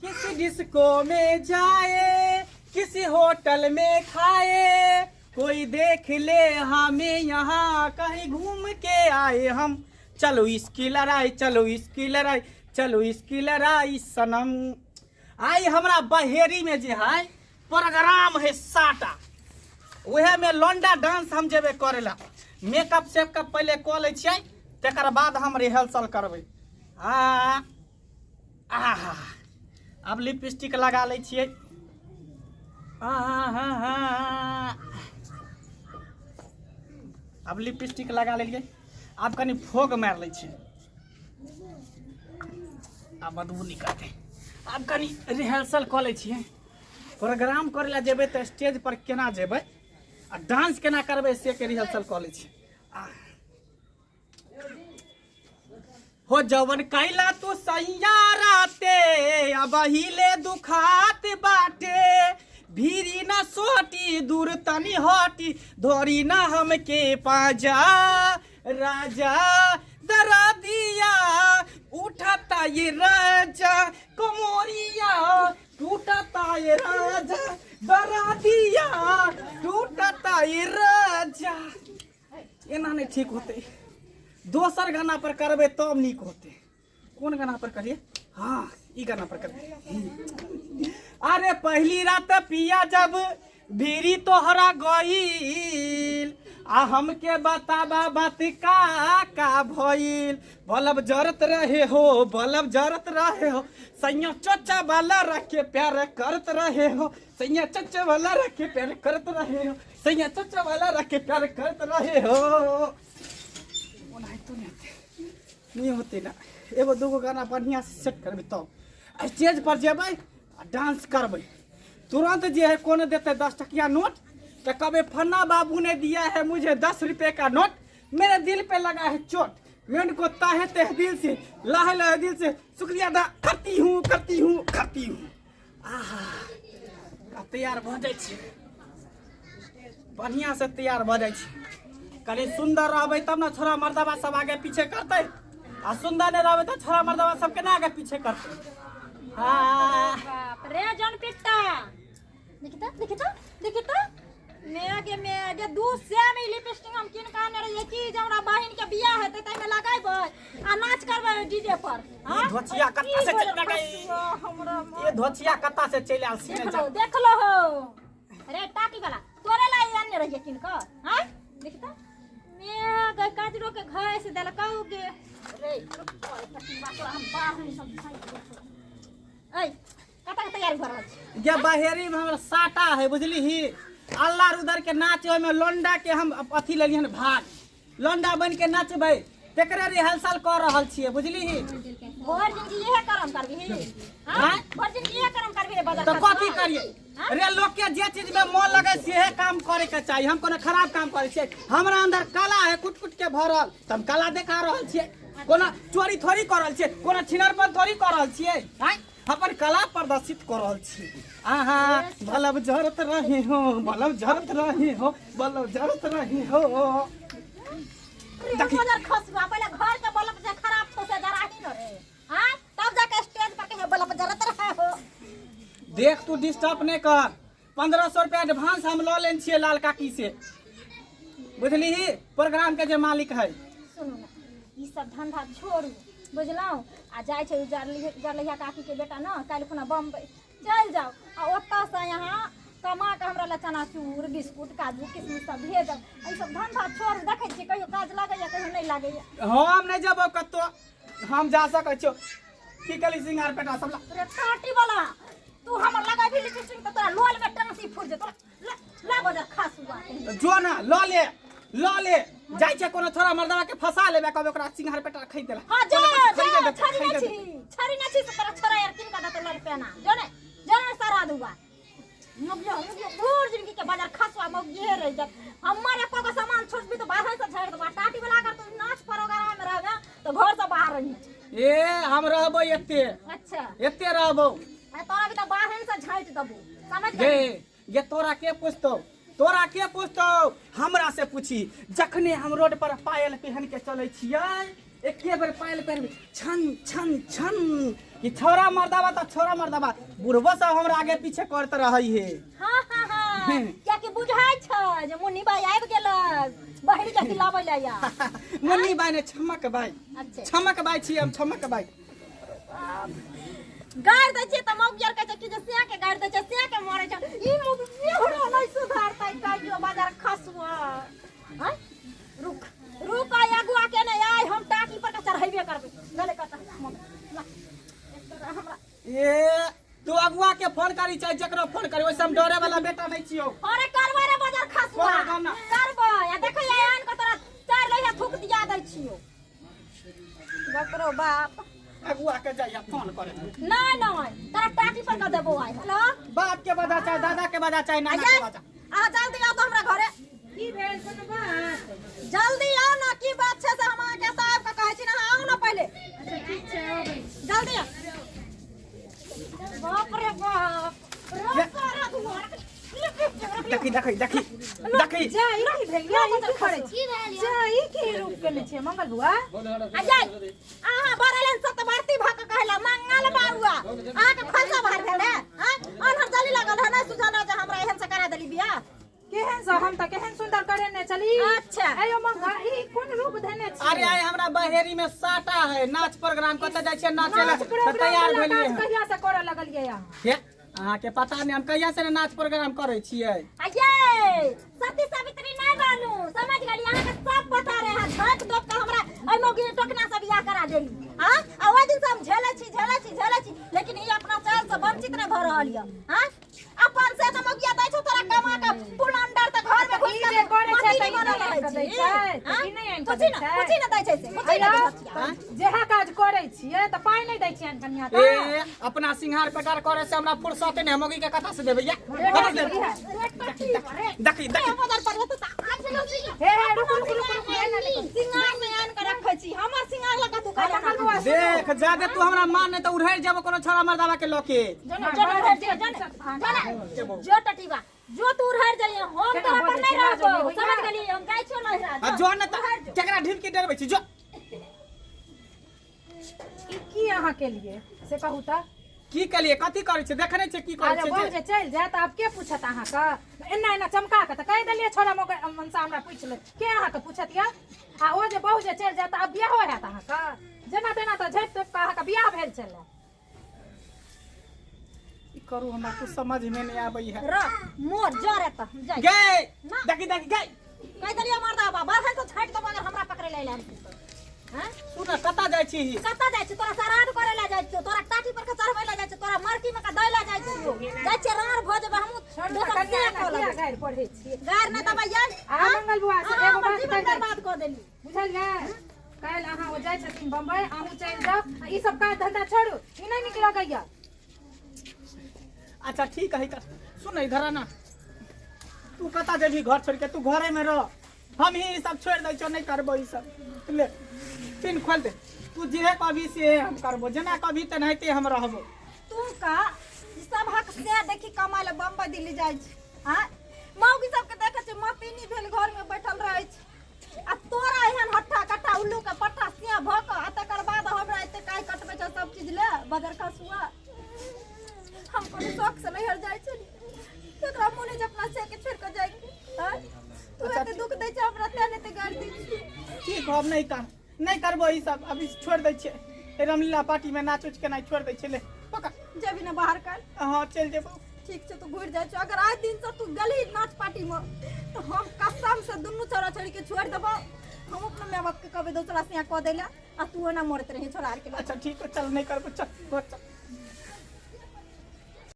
किसी डिस्को में जाए, किसी होटल में खाए, कोई देख ले हमें यहाँ कहीं घूम के आए हम। चलो इसकी लड़ाई, चलो इसकी लड़ाई, चलो इसकी लड़ाई सनम। आइ हमरा बहेरी में जे है प्रोग्राम है साटा, उहे में लौंडा डांस हम जेबे करेला। मेकअप सेकअप पहले कऽ लै छियै, तकर बाद हम रिहर्सल करबै। आ आहा, आब लिपस्टिक लगा लै छियै। आहा, आब लिपस्टिक लगा लेलियै, आब कनि फोग मारि लै छियै। आब बदबू निकलतै। आब कनि रिहर्सल कऽ लै छियै। प्रोग्राम करै लए जेबै तऽ स्टेज पर केना जेबै आ डांस केना करबै से के रिहर्सल कऽ लै छियै। आ हो जवन कैला तू सैया राते, अब हिले दुखात बाटे। भीरी न सोटी, दूर तनी हटी, धोरी न हमके पाजा राजा। दरा दिया उठता ये राजा, कमोरिया टूटता ये राजा, दरा दिया टूटता ये राजा। एना नहि ठीक होतै, दोसर गाना पर करबै तब नीक होतै। कोन गाना पर करिए? हाँ, ई गाना पर करिए। अरे पहली रात पिया जब भीरी तोहरा गईल, आ हमके बताबा बात का का भइल। बलब जरत रहे हो, बलब जरत रहे हो, सैया चचा वाला रख के प्यार करत रहे हो, सैया चचा वाला रख के प्यार करत रहे हो, सैया चचा वाला रख के प्यार करत रहे हो। ओनाहितो नहीं होते, नहीं होते ना। एगो दूगो गाना बढ़िया से सेट करबै तब स्टेज पर जेबै आ डांस करबै। तुरंत जे है कोनो देते 10 टकिया नोट तो कभी फन्ना बाबू ने दिया है मुझे 10 रुपये का नोट, मेरे दिल पे लगा है चोट, मैं उनको ताहे तह दिल से लाहे लाहे दिल से शुक्रिया अदा करती हूँ, करती हूँ, करती हूँ। आहा, आ तैयार भऽ जाइ छी, बढ़िआँ से तैयार भऽ जाइ छी। कनि सुन्दर रहबै तब ने छोरा मर्दबा सब आगे पीछे करतै, आ सुन्दर नहि रहबै तऽ छोरा मर्दबा सब केना आगे पीछे करतै? हाँ। बाप रे जन पिट्टा, देखी तो, देखी तो, देखी तो, मैं गे, मैं गे दू सै में लिपस्टिक हम किन के आने रहिए कि जे हमरा बहिन के बियाह हेतै ताहि में लगेबै आ नाच करबै डीजे पर। ई धोचिया कत्ता से चलि गई? हमरा ये धोचिया कत्ता से चलि आयल सीने देख लो, देख लो हो रे टाटी वाला, तोरे ला ई आने रहिए किन के? हां, देख तो, मैं गे काजरो के घास देलकौ गे। रे रुक, तोरा हम बाहर सब खाइ। ऐ कतऽ के तैयारी भऽ रहल छी? जे बहेरी में हमर साटा है बुझली ही, अल्लाह रुदर के नाच, ओहिमे लोंडा के हम अथी लेलियन भाग, लोंडा बन के नाचबै, तेकरे रिहर्सल कऽ रहल छियै बुझली ही। भरि जिंदगी इहे करम करबिही? हाँ? भरि जिंदगी इहे करम करबिही रे बजर तऽ खसुआ? कथी करियै? हाँ? रे लोग के जे चीज में मन लगे सेहे काम करे के चाही। हम कोनो खराब काम करे छियै? हमरा अंदर कला है कुट कुट के भरल, तऽ हम कला देखा रहल छियै। कोनो चोरी थोड़ी कऽ रहल छियै, कोनो छिनरपन थोड़ी कऽ रहल छियै? आँय, अपन कला प्रदर्शित कऽ रहल छी। आहा, बलब जरत रहे हो, बलब जरत रहे हो, बलब जरत रहे हो। रे बजर खसुआ, पहिले घर के बलब जे खराब छौ से जराही न रे। हाँ, तब जाके स्टेज पर के बलब जरत रहे हो। देख, तू डिस्टर्ब नहि कर। 1500 रुपया एडवांस हम लऽ लेने छियै लाल काकी से, बुझलिही, प्रोग्राम के जे मालिक है। सुनू ने, ई सब धंधा छोड़ू बुझलहुँ? आ जाइ छै जरलिहा काकी के बेटा ने काल्हि खुना बम्बई चलि जाउ, आ ओतऽसँ यहाँ कमा कऽ हमरा लए चनाचूर, बिस्कुट, काजू किशमिश सब भेजब। एहि सब धंधा छोड़ू। देखै छियै कहियो काज लागैया, कहियो नहि लागैया। हम नहि जेबौ कतौ, हम जा सकै छियौ। की कहली? सिंगार पेटा सब ला। रे टाटी वाला, तू हमर लगाबी लिपस्टिक तऽ तोरा लोल में टाँसी फुट जेतौ। ला ला बजर खासुआ। जो ना, लऽ ले, लऽ ले। जाइ छै कोनो छोरा मर्दवा के फंसा लेबे, कहबै ओकरा सिंगार पेटा खरीद देला। हाँ, जो। कोनो कुछ जो। खरीदे देतै, छड़ी खरीदे नहीं छी, देतै। छड़ी नहीं छी से तोरा छोरा यार किन का देतौ लल पेना। जो ने, जो ने सरा दुआ मुगियो मुगियो, भोर जिंदगी के बाजार खसुआ मुगिए रह जात। हमर एको गो सामान छोड़बी तो बाहर से झाड़ देबा। टाटी वाला अगर तू नाच प्रोग्राम में रहबे तो घर से बाहर रही। ए, हम रहबो एते। अच्छा। एते रहबो। आ तोरा भी तो बाहर से झाड़ देबो, समझ गे गई? गे, तोरा के पूछतो? तोरा के पूछतो? हमरा से पूछी। जखने हम रोड पर पायल पहन के चलै छियै एके बेर पायल पैर छन छन छन कि छौरा मर्दाबा त छौरा मर्दाबा बुढ़बो सब हमरा आगे पीछे करत रहै हे। हाँ हाँ हाँ, कियाकि बुझाइ छै जे मुन्नी भाई आबि गेलक बहरी के खिलाबै लए या। मुन्नी बाई ने छमक बाई। अच्छा। छमक बाई छी हम, छमक बाई। गारि दै छियै तऽ मौगी आर कहै छै कि जे सिया के गारि दै छै, सिया के मारै छै। ई मौगी सेहो नहि सुधरतै कहियो, बाजार खसुआ। आँय? रुक रुक, आइ अगुआ के नहि, आइ हम टाकी पर के चढ़ेबे करबै। गले कत ला, एक तोरा हमरा। ए तू अगुआ के फोन करी चाहे जकरो फोन करी, ओइसे हम डरे वाला बेटा नहीं छियो। अरे करबै रे बाजार खसुआ। फोन करना। करबै आ देखै आइ आन के तोरा चारि लोहिया थूक दिया दै छियो। बकरो बाप। अगुआ के जाइया फोन करे। नहीं नहीं, तोरा टाटी पर के देबो आइ। हेलो, बाप के बजा चाहे दादा के बजा चाहे नाना के बजा। अहाँ जल्दी आओ तो हमरा घरे। की भेल, कोनो बात? जल्दी आओ ना, की बात छै से हम अहाँके एतऽ आबि कऽ कहै छी ना, अहाँ आउ ना पहिले। अच्छा ठीक छै, अबै। जल्दी आओ। बाप रे बाप, रे सारा दुआर। देखी देखी देखी देखी। जा ई की भेल या, ई की करै छी? जा ई की रूप केने छियै मंगल बुआ? अजय, अहाँ बड़लन सतबरती भऽ कऽ कहला मंगल बाबुआ, अहाँके खोलसा बाहर भेल है? आँय, अनहर जली लगल है, नहि सुझल जे हमरा एहन से करा देली बियाह। केहन से हम तऽ केहन सुंदर करेने छली। अच्छा। अयो मंगल, ई कोन रूप धेने छी? अरे आइ हमरा बहेरी में साटा है नाच प्रोग्राम, कतऽ जाइ छियै नाचे ला नाच तऽ प्रोग्राम तैयार वाला भेलियै काज हँ। कहिया से करऽ लगलियै अहाँ? हे, अहाँके पता नहि हम कहिया से ने नाच प्रोग्राम करै छियै। अये सती सावित्री नहीं बनू, समझ गेली? अहाँके सब पता रहे है, झाँक तोप के हमरा एहि मौगी टोकना से बियाह करा देली। हाँ, आ ओहि दिन से हम झेलै छी झेलै छी झेलै छी, लेकिन ई अपना चाल से वंचित नहि भऽ रहल यऽ। हाँ, अपन से तऽ मौगिया दै छौ तोरा कमा के पुलंडर, तऽ घर में घुसि ई के जे करै छै मतीनी तऽ ई बनल नहि रहै आनि कऽ दै छी। छै, तऽ हाँ? ई नहि आनि कऽ पूछी दै ने, छै। पूछी ने दै छै से, पूछी ने अयो, दै छै। जेहा काज करै छियै तऽ पाइ नहि दै छियनि कनिया के? ए अपना सिंगार पेटार करे से हमरा फुर्सत नहि, मौगी के कथा से देबै या कथा से देबै? देखी देखी। हे हे, रुक रुक रुक रुक, एना नहि करू। सिंगार में आन के रखै छी, हमर सिंगार लगा तू आ मंगल बौआ, सुनू। देख जादे तू हमरा मान नहि तऽ उड़ैर जेबो कोनो छोरा मर्दाबा के लके। जने जने उड़ैर जो, जने जने जो टटीबा जो, तू उड़ैर जाइए, हम केना तोरा पर बजै नहीं छै, लाजो रहबो। नहि होइया? समझ गेली? हम जाइ छियो नहिरा। आ जो ने तऽ केकरा ढिमकी डरबै छी जो। ई की अहाँ केलियै से कहू तऽ? की केलियै? कथी करै छै? देखने छै की करै अरे छै बहु जे चलि जायत आब के पूछत अहाँके? एना एना चमका के तऽ कहि देलियै, छोड़ा मौका मनसा हमरा पूछि ले, के अहाँके पूछत यऽ? आ ओ जे बहु जे चलि जायत आब बियाहो हैत अहाँके? जेना तेना तऽ झाँपि तोपि कऽ अहाँके बियाह भेल छलै। की करू, हमरा कुछ समझ में नहीं आबै है। र मोर जरे तऽ हम जाइ। गे ना। देखी देखी गे। कहि देलियै मर्दाबा, बाहर से छाटि देबो अगर हमरा पकड़ै लए एलै। हैं, सुन, कतऽ जाइ छी? कतऽ जाइ छी? तोरा श्राद्ध करे लए जाइ छियौ, तोरा टाटी पर के चढ़बै लए जाइ छियौ, तोरा मरकी में के दै लए जाइ छियौ। जाइ छियै, राँड़ भऽ जेबै हमहूँ। छोड़ू तऽ दोसर कनिया, से एना कऽ किया लेबै। गारि पढ़ै छियै? गारि नहि देबै यै। आ मंगल बुआ से अहाँ एगो हमर बात जीवन कहि दै छी। बर्बाद कऽ देली। बुझलियै? काल्हि अहाँ ओ जाइ छथिन बम्बई, अहूँ चलि जाउ आ ई सब काज धंधा छोड़ू, ई नहि नीक लगैया। अच्छा ठीक है, तऽ सुन इधर आना। तू कतऽ जेबही घर छोड़ के? तू घरे में रह, हम ही ई सब छोड़ दै छियौ, नहि करबो ई सब। ले पिन खोल दे, तू जे कभी से हम करबो, जेना कभी तेनाहिते हम रहबो। तू का ई सब हक से देखी कमाय लए बम्बई दिल्ली जाइ छै। आँय, मौगी सबके देखै छै मतीनी भेल घर में बैठल रहै छै, आ तोरा एहन हट्ठा कट्ठा उल्लू के पट्ठा सिया भऽ कऽ आ तकर बाद हमरा एते काहि कटबै छै सब चीज ले बदर खसुआ। हम कोनो शौक से नैहर जाइ छली? तकरा मोन जे अपना से के छोड़ि कऽ जाइ के? आँय, तू अच्छा, एते दुख दै छै हमरा, तें ने एते गारि दै छी। ठीक, हम नहीं कर नहीं करबो ई सब, अभी छोड़ दै छियै। रामलीला पार्टी में नाच उच केनाइ छोड़ दै छियै। ले पकड़। जेबही ने बाहर काल्हि? हाँ, चलि जेबो। ठीक छै, तू घुरि जाइ छौ। अगर आइ दिन से तू गेलही नाच पार्टी में तऽ हम कसम से दुनू छोरा छोरी के छोड़ि देबो। हम अपना माय बाप के कहबै दोसरा से यहाँ कऽ दै लए, आ तू ओना मरैत रही छोरा आर के लऽ। अच्छा ठीक है, चल, नहीं करबो, चल घर चल।